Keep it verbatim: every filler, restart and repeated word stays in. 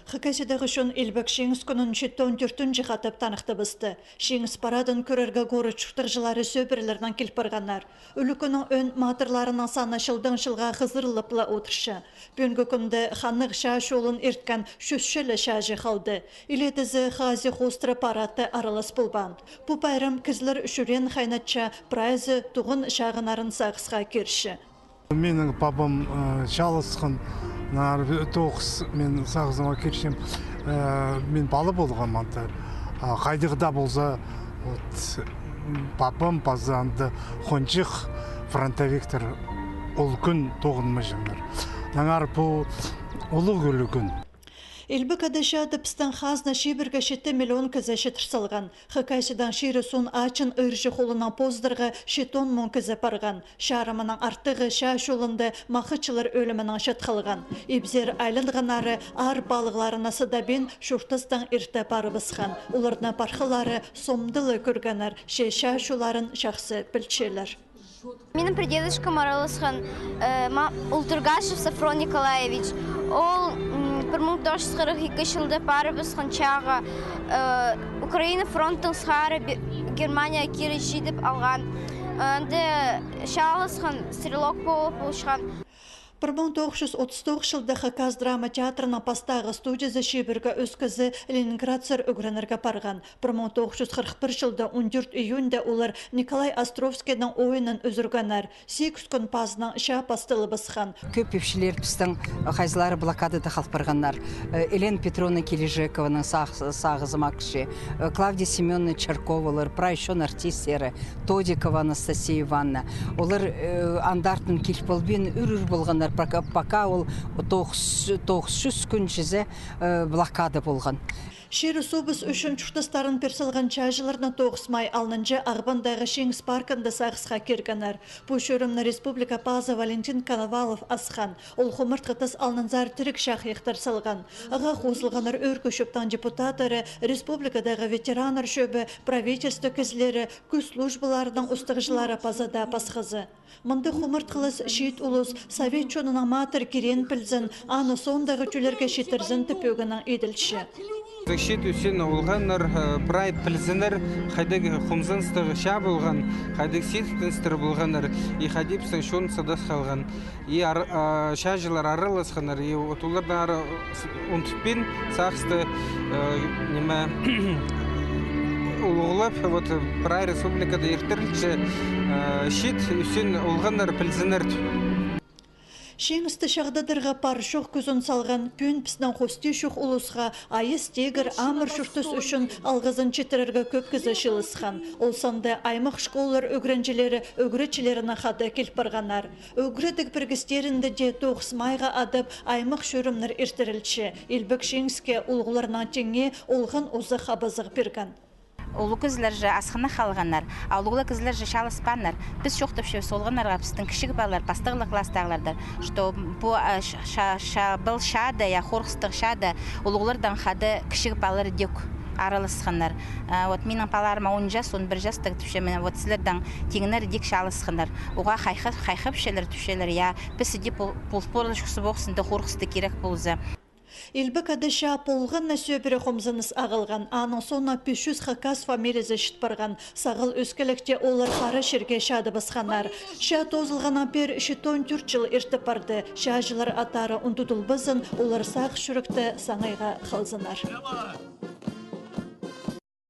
Хакасиядағы чон Илбек Чиңіс кӱнін читон тӧртінҷі хатап таныхтабысты. Чиңіс парадын кӧрерге город чуртағҷылары, сӧбірелернең кил парғаннар. Ӱлӱкӱннің ӧӧн матырларының саны чылдаң чылға хызырылып ла одырча. Пӱӱнгі кӱнде ханнығ чаа чолын ирткен чӱсче ле чааҷы халды. Илееде Хази хоостыра парадта аралас полбаан. Пу пайрам кізілер чӱреен хайнатча, прайзы туған чағыннарын сағысха кирче. Минің пабам, э, чааласхан, наар тоғыс, мин сағызыма кирчем, э, мин пала полғам анда. А хайдағ даа полза, вот, м, пабам паза анда хонҷых фронтовиктер, ол кӱн тоғынмаҷаңнар. Наңар пу улуғ ӱлӱкӱн. Илбек Ада чаада пістің хазна чибірге читі миллион кізее читір салған. Хакасиядаң чирі суун ачын ырҷы холынаң позыдарға читон муң кізі парған. Чарымынаң артығы чаа чолында махачылар ӧлімінең чат халған. Ибзер айланғаннары аар палығларына сыдабин, чуртастаң ирте парыбысхан. Оларны пархалары сомда ла кӧргеннер, че чаа чолларын чахсы пілчелер. Минің прадедушкам араласхан, э, ма-, Ултургашев Софрон Николаевич. Ол, м, пір муң тоғыс чӱс хырых ікі чылда парыбысхан чааға, э, Украина фронтын сығара Бе-, Германияға кире чидіп алған. Анда чааласхан, стрелок полып полчатхан. Пір муң тоғыс чӱс отыс тоғыс чылда Хакас драма театрының пастағы студиязы чибірге ӧскізі ленинградцар ӱгренерге парған. Пір муң тоғыс чӱс хырых пір чылда он тӧрт июньда олар Николай Островскийнің ойынын ӱзӱргеннер. Сигіс кӱн пазынаң чаа пасталыбысхан. Кӧп ипчілер пістің хайзылары блокадада хал парғаннар. Э, Елена Петровна Килижекованың сағ-, сағызыма кірче. Э, Клавдия Семёновна Чаркова олар, прай чон артистері, Тодикова Анастасия Ивановна. Олар, э, андартын кил полбин, ӱр-ӱр полғаннар, пока, пока ол тоғыс, тоғыс чӱс кӱн чізе, э, блокада полған. Чирі-суубыс ӱчӱн чуртастарын пир салған чааҷыларны тоғыс май алнынҷа Ағбандағы Чиңіс паркында сағысха киргеннер. Пу чӧрімні республика пазы Валентин Коновалов асхан. Ол хумартхы тас алнынзар тіріг чахайахтар салған. Ағаа хозылғаннар ӧӧркі чӧптің депутаттары, республикадағы ветераннар чӧбі, правительство кізілері, кӱс службаларының устағҷылары паза даа пасхазы. Мында хумартхылас чиит улус совет чонының матыр кирен пілзін, аны соондағы тӧллерге читірзін тіп ӧгенең иділче. Чиит ӱсӱн олғаннар, э, прай пілзіннер, хайдағ хомзыныстығ чаа полған, хайдағ сидіктеністер полғаннар, и хайди пістің чон садас халған. И ар-, а, чааҷылар араласханнар, и вот оларны ара с-, ундутпин, сағысты, э, ниме, улуғлап, вот, прай республикада иртірілче, э, чиит ӱсӱн олғаннар пілзіннер. Чиңісті чағдадарға пар-чох кӱзін салған пӱӱн пістің хости чох улусха айас-тигір, амыр чуртас ӱчӱн алғызын читірерге кӧп кізі чыылысхан. Ол санда аймах школалар ӱгренҷілері ӱгретчілерінең хада кил парғаннар. Ӱгредіг пірігістерінде дее тоғыс майға адап аймах чӧрімнер иртірілче. Илбек Чиңіске улуғларнаң тиңе олған узах абазығ пирген. Улуғ кізілер же асхынах халғаннар, а улуғ кізілер же чааласпааннар. Піс чоохтапчабыс олғаннарға, пістің кічіг палалар, пастағлығ класстағылардар, что пу, а, ша-, ша-, ша-, піл чаада, я, хорғыстығ чаада улуғлардаң хада кічіг палалар дӧк араласханнар. А, вот минің палаларыма он час, он пір частығ тіпчем, мына вот сілердең тиңнер дик чааласханнар. Уғаа хайхы-, хайхапчалар, тіпчелер, я, піс іди пол-, пол-, полыс чохсы ползын, хорғыстығ кирек полза. Илбек Ада чаа полған на сӧбіре хомзыныс ағылған, аның соонаң пис чӱс хакас фамилиязы чіт парған. Сағал ӧскелікте олар пара чирге чадыбысханнар. Чаа тоозылғаннаң пеер читон тӧрт чыл иртіп парды. Чааҷылар аттары ундутылбазын, олар сағыс чӱректе саңайға халзыннар.